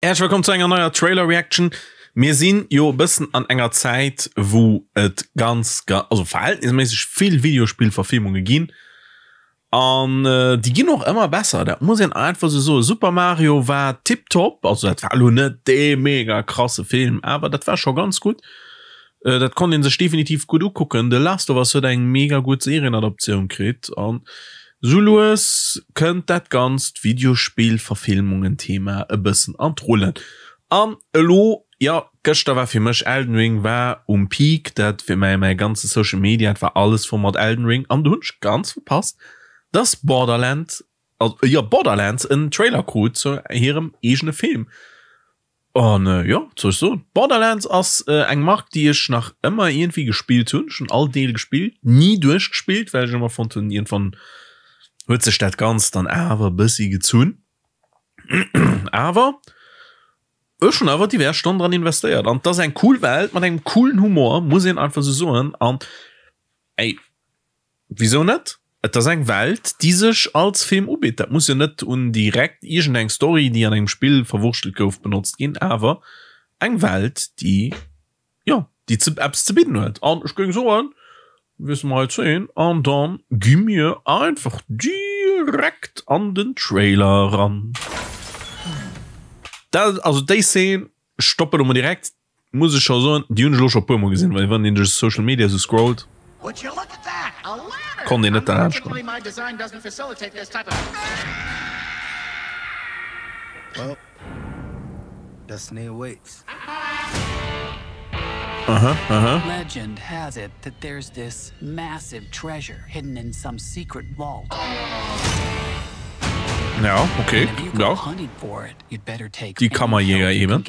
Häerzlech wëllkomm zu enger neier Trailer Reaction. Mir sinn jo e bëssen an enger Zäit wou et ganz also verhältnisméisseg vill Videospillverfilmunge ginn an déi ginn och ëmmer besser, dat muss een einfach esou soen. Super Mario war tiptop, also dat war elo net dee mega krasse Film, awer dat war scho ganz gutt. Dat konnt een sech definitiv gutt ukucken. The Last of Us huet eng mega gutt Serienadaptioun kritt an sou lues kënnt dat ganzt Videospill-Verfilmungen-Thema e bëssen an d'Rullen. An elo, jo, gëschter war fir mech Elden Ring war um Peak, dat fir mäi mäi ganze Social Media, et war alles voll mat Elden Ring an do hunn ech ganz verpasst, dass Borderland, also jo Borderlands en Trailer krut zu hirem eegene Film. An jo, wat soll ech soen, Borderlands ass eng Mark déi ech nach ëmmer iergendwéi gespillt hunn. Ech hunn all Deel gespillt, ni duerchgespillt, well ech ëmmer fonnt hunn, iergendwann huet sech dat Ganzt dann awer e bëssi gezunn. Awer ech hunn awer divers Stonnen dran investéiert an et ass eng cool Welt mat engem coolen Humor, muss een einfach esou soen. An ey, Wisou net? Et ass eng Welt, déi sech als Film ubitt. Dat muss jo net un direkt iergendeng Story, déi an engem Spill verwurschtelt gouf, benotzt ginn, awer eng Welt, déi, jo, déi ze eppes ze bidden huet. An ech géing soen, wiessele mer hei d'Zeen an dann gi mir einfach direkt an den Trailer eran. Dat, also déi Szene, ech stoppen elo mol direkt, Muss ech scho soen, déi hunn ech elo scho puer mol gesinn, well wann een duerch Social Media esou scrollt, konnt een net derlaanscht goen. Aha, aha. Ja, okay, ja. Déi Kammerjäger eben.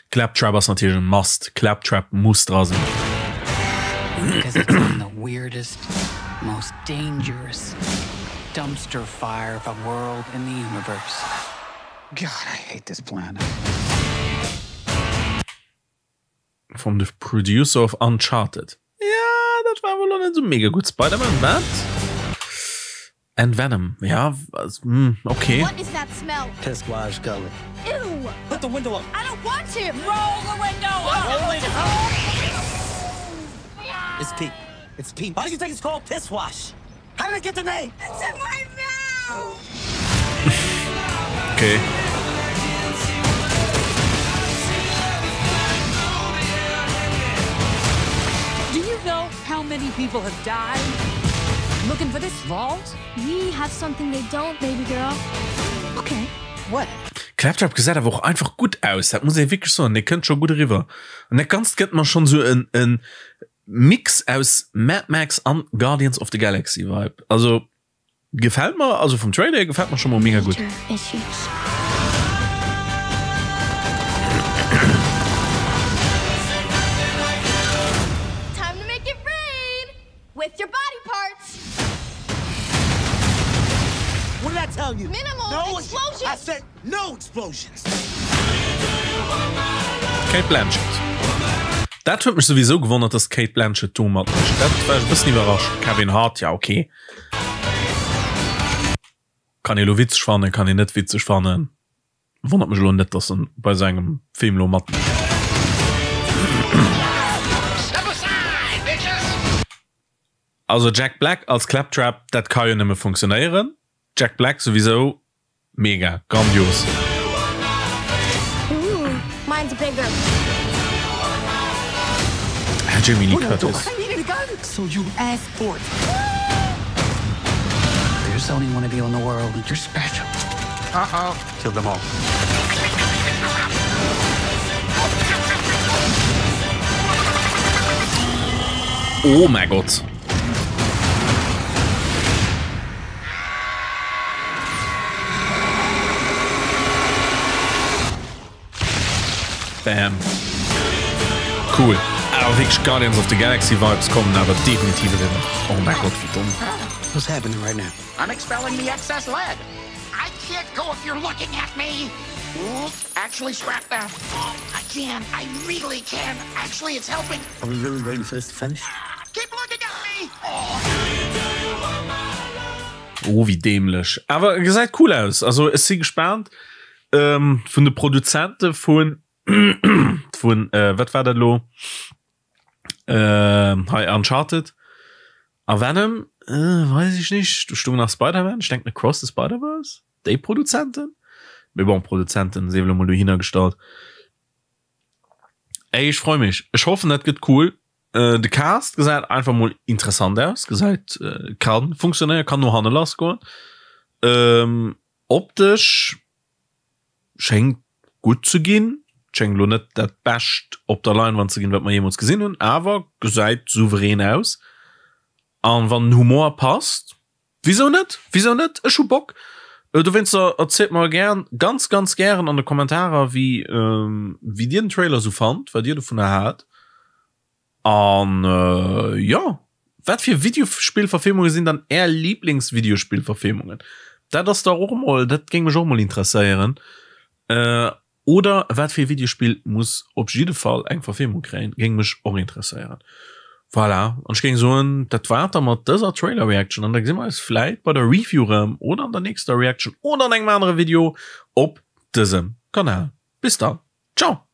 Claptrap ass natierlech e Must. Claptrap muss dra sinn. From the producer of Uncharted. Ja, dat war awer elo net esou mega gutt. Spider-Man, wat? And Venom, ja, hm, okay. What is that smell? Piss wash gully. Ew! Put the window up. I don't want to! Roll the window up! Roll it up! It's pee. It's pee. Why do you think it's called piss wash? How did it get the name? It's in my mouth! Okay. Do you know how many people have died looking for this vault? We have something they don't, baby girl. Okay, what? Claptrap gesäit awer och einfach gutt aus, dat muss ee wierklech soen, dee kënnt scho gutt eriwwer. An dat Ganzt gëtt mer schonn esou en en Mix aus Mad Max an Guardians of the Galaxy Vibe. Also gefällt mer, also vum Trailer hier gefällt mer schon mol mega gutt. Time to make it rain with your body parts. What did I tell you? Minimal no explosions. I said no explosions. Cate Blanchett. Dat huet mech souwisou gewonnert, dass d'Cate Blanchett do matmécht. Dat war ech e bëssen iwwerrascht. Kevin Hart, ja ok. Kann ee lo witzeg fannen, kann een net witzeg fannen. Wonnert mech elo net, dass en bei sou engem Film lo matmécht. Also Jack Black als Claptrap, dat ka jo nëmme funktionéieren. Jack Black souwisou mega, grandios. Ooh, mine's bigger. Ah, Jamie Lee Curtis. I needed a gun, so you asked for it. There's only one of you in the world and you're special. Uh-oh. Kill them all. Oh mäi Gott. Bam. Cool. Awer wierklech Guardians of the Galaxy Vibes kommen awer definitiv eriwwer. Oh mäi Gott, wéi domm. What's happening right now? I'm expelling the excess lead. I can't go if you're looking at me. Actually, scrap that. I can. I really can. Actually, it's helping. Are we really waiting for this to finish? Keep looking at me. Oh wéi dämlech. Awer e gesäit cool aus. Also ech si gespaant vun de Produzente vun vun wat war dat elo hei Uncharted a Venom weess ech nicht. Do stoung nach Spider-Man, ech denken Across the Spider-Verse, déi Produzenten. Mee bon, Produzenten sief elo mol dohinner gestallt. Ey ech freu mech. Ech hoffen dat gëtt cool. De Cast gesäit einfach mol interessant aus, gesäit kann funktionéieren, kann no hanne lass goen. Optesch schéngt gutt ze ginn, schéngt elo net dat bescht op der Leinwand ze ginn wat mer jeemools gesinn hunn, awer gesäit souverän aus an wann den Humor passt, Wisou net? Wisou net? Ech hu Bock! Dowéinster erzielt mer gären, ganz ganz gären an de Kommentarer wéi wéi dir den Trailer sou fannt, wat dir dovunner haalt an jo, wat fir Videospillverfilmunge sinn dann är Liblingsvideospillverfilmungen? Dat ass dach och emol, dat géing mech och emol interesséieren. Oder wat fir ee Videospill muss op jidde Fall eng Verfilmung kréien, géing mech och interesséieren. Voilà, an ech géing soen, dat war et da mat dëser Trailer Reaction an da gesi mer eis vläit bei der Review rëm oder an der nächster Reaction oder an engem anere Video op dësem Kanal. Bis dann, ciao!